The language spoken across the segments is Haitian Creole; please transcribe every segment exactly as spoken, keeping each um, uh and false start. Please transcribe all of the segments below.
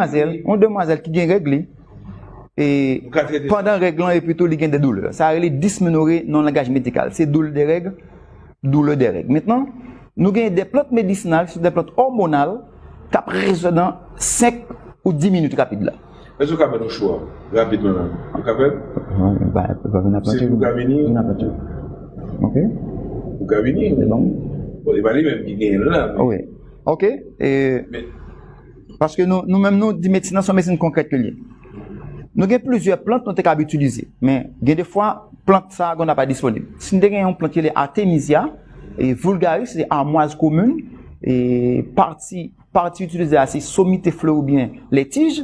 demwazèl, yon demwazèl ki gen règ li, e pandan règ lan, epi tou li gen de doulè. Sa rele dismenore nan langaj medikal. Se doulè de règ, doulè de règ. Mentnan, nou gen de plant medisinal, se de plant òmonal, k ap rezoud nan senk ou dis minit rapid la. Èske w ka ban nou cho a rapidman la? Ou ka fè l? Non, nou pa, nou pa vin ap Se pou ka vini? Vin ap Ok. Ou ka vini? Se bon. Bon, e pa li menm ki genyen l la, men Wi. Ok. E, Men, paske nou, nou menm nou di medsin nan se yon medsin konkrèt ke l ye. Nou gen plizyè plant nou te kab itilize, men gen de fwa plant sa a gen pa disponib. Si n te gen yon plant ki rele Artemisia e vulgaris, se amwaz komin, e pati, pati itilize a se Sommitifleur oubyen les tiges,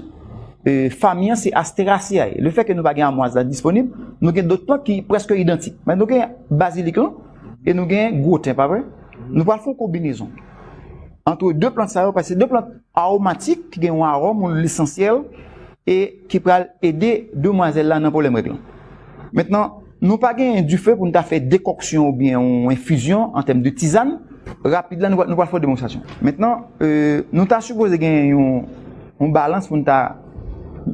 e fanmi an se Asteraceae. Lefètke nou pa gen amwaz la disponib, nou gen dòt plant ki prèske idantik. Men nou gen bazilik lan e nou gen gwoten, pa vre? Nou pral fè yon konbinezon ant de plant sa yo, paske se de plant awomatik ki gen yon awòm, yon lesansyèl, e ki pral ede demwazèl la nan pwoblèm règ lan. Mentnan, nou pa gen dife pou n ta fè dekòksyon oubyen yon enfizyon an tèm de tizàn. Rapid la, nou, nou pral fè yon demonstrasyon. Mentnan, e, nou ta sipoze gen yon, yon balans pou n ta,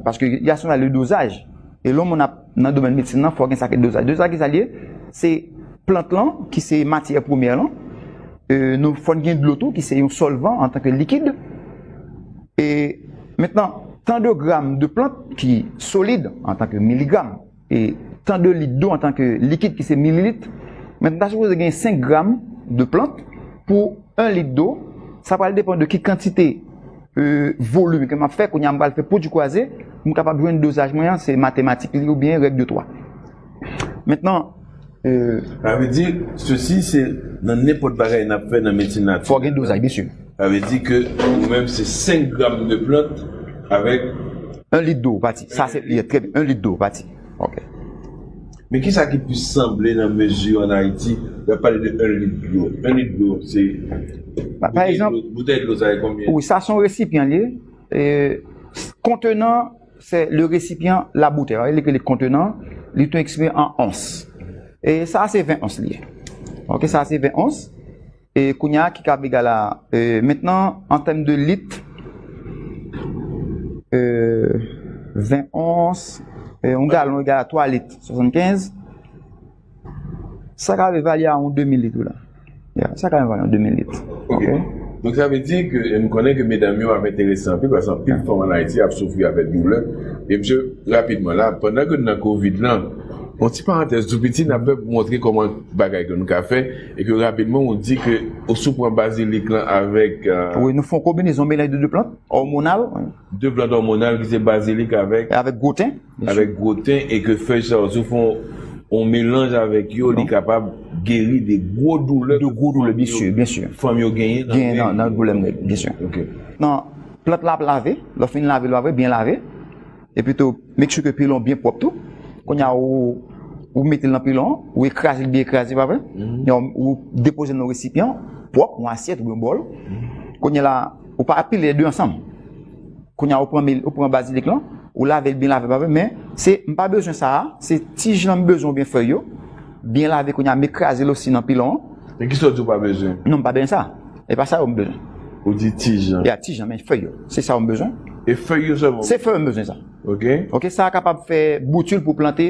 paske y a son le dozaj. E lè yon moun ap nan domèn medsin nan, fò gen sa ki dozaj. Dozaj ki sa l ye? Se plant lan, ki se matyè premyè lan. E, nou fò n gen dlo tou, ki se yon sòlvan antanke likid. E mentnan, tan de gram de plant ki solid antanke miligram, e tan de lit dlo antanke likid ki se mililit. Mentnan, ta sipoze gen senk gram de plant pou yon lit dlo. Sa pral depann de ki kantite, e, volim ke m ap fè. Kounye a, m pral fè pwodui kwaze, pou m kapab jwenn dozaj mwen an, se matematik li oubyen règ de twa. Mentnan, e, Sa vle di, sesi se nan nenpòt bagay n ap fè nan medsin natirèl. Fò gen dozaj, byen si. Sa vle di ke ou menm se senk gram de plant avèk yon lit dlo pati. Sa se, yeah, trè byen, yon lit dlo pati. Ok. Men kisa ki plis sanble nan mezi ann Ayiti? Lè w ap pale de yon lit dlo. Yon lit dlo, se Pa, pa egzanp, boutèy dlo, boutèy dlo sa e konbyen? Wi, sa se yon resipyan li ye. E, kontenan, se le resipyan, la boutèy. Li rele kontenan, li tou eksprime an ons. E sa se ven ons li ye. Ok, sa se ven ons. E kounye a ki kab egal a, e, mentnan, an tèm de lit, e, ven ons, e, yon galon egal a twa lit swasannkenz. Sa ka evalye a yon demi lit wi la. Yeah, sa ka evalye a yon demi lit. Ok. Ok? Donk sa vle di ke, e, m konnen ke medam yo ap enterese anpil, paske anpil fanm ann Ayiti ap soufri avèk doulè. E mesye, rapidman la, pandan ke n nan kovid lan, yon ti parantèz tou piti n ap fè pou montre kòman bagay ke nou ka fè, e ke rapidman ou di ke ou si w pran bazilik lan avèk, e, Wi, nou fè yon konbinezon, melanj de de plant, òmonal, de plant òmonal ki se bazilik avèk avèk gwoten, byen si. Avèk gwoten, e ke fèy sa yo, si w fè yon, yon melanj avèk yo, li kapab geri de gwo doulè de gwo doulè, byen si, byen si. Fanm yo genyen nan Genyen nan, nan pwoblèm règ, byen si. Ok. Non, plant la ap lave, lè w fin lave l, lave, byen lave. Epi tou, make sure ke pilon byen pwòp tou. Kounye a, ou, ou mete l nan pilon an, ou ekraze l byen ekraze, pa vre? Mhm. Ou, ou depoze l nan resipyan pwòp, yon asyèt oubyen yon bòl. Mhm. Kounye a la, ou pa pile lè de ansanm. Kounye a, ou pran mil, ou pran bazilik lan, ou lave l byen lave, pa vre? Men, se, m pa bezwen sa a, se tij lan m bezwen oubyen fèy yo. Byen lave, kounye a, m ekraze l osi nan pilon an. E kisa w di w pa bezwen? Non, m pa bezwen sa. E pa sa yo m bezwen. Ou di tij lan? Ya, tij lan, men fèy yo. Se sa yo m bezwen. E fèy yo sèlman? Se fèy yo m bezwen sa. Ok. Ok, sa a kapab fè boutil pou plante,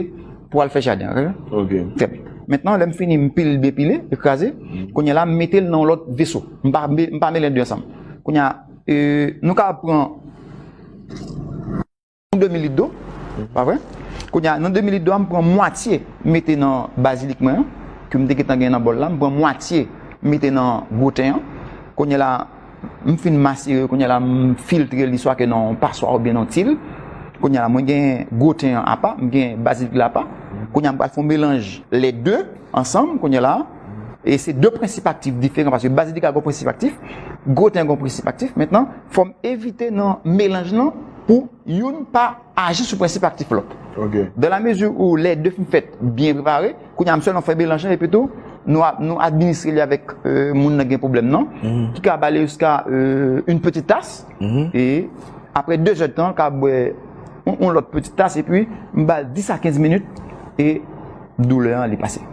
pou al fè jaden, ok? Ok. Trè byen. Mentnan, lè m fini, m pile l byen pile, ekraze. Mm. Kounye a la, m mete l nan yon lòt veso. M pa, m pa mele de ansanm. Kounye a, e, nou ka pran yon demi lit dlo, pa vre? Kounye a, nan demi lit dlo a, m pran mwatye, m mete nan bazilik mwen an, ke m te gentan gen nan bòl la, m pran mwatye, m mete nan gwoten an. Kounye a la, m fin masere, kounye a la, m filtre li swa ke nan yon paswa oubyen nan yon til. Kounye a la, mwen gen gwoten an apa, m gen bazilik la apa. Kounye a, m pral fè yon melanj lè de ansanm, kounye a la. E se de prensip aktif diferan, paske bazilik la gen yon prensip aktif, gwoten an gen yon prensip aktif. Mentnan, fò m evite nan melanj lan pou youn pa aji sou prensip aktif lòt. Ok. Dans la mesure où les deux fin fèt byen prepare, kounye a m sèlman fè melanj lan, epi tou, nou a, nou administre li avèk, euh, moun nan gen pwoblèm nan, mhm, ki ka ba li jiska, euh, une petite tasse, mhm, e apre de zè tan, l ka bwè yon, yon lòt peti tas, epi m ba l dis a kenz minit, e doulè an li pase.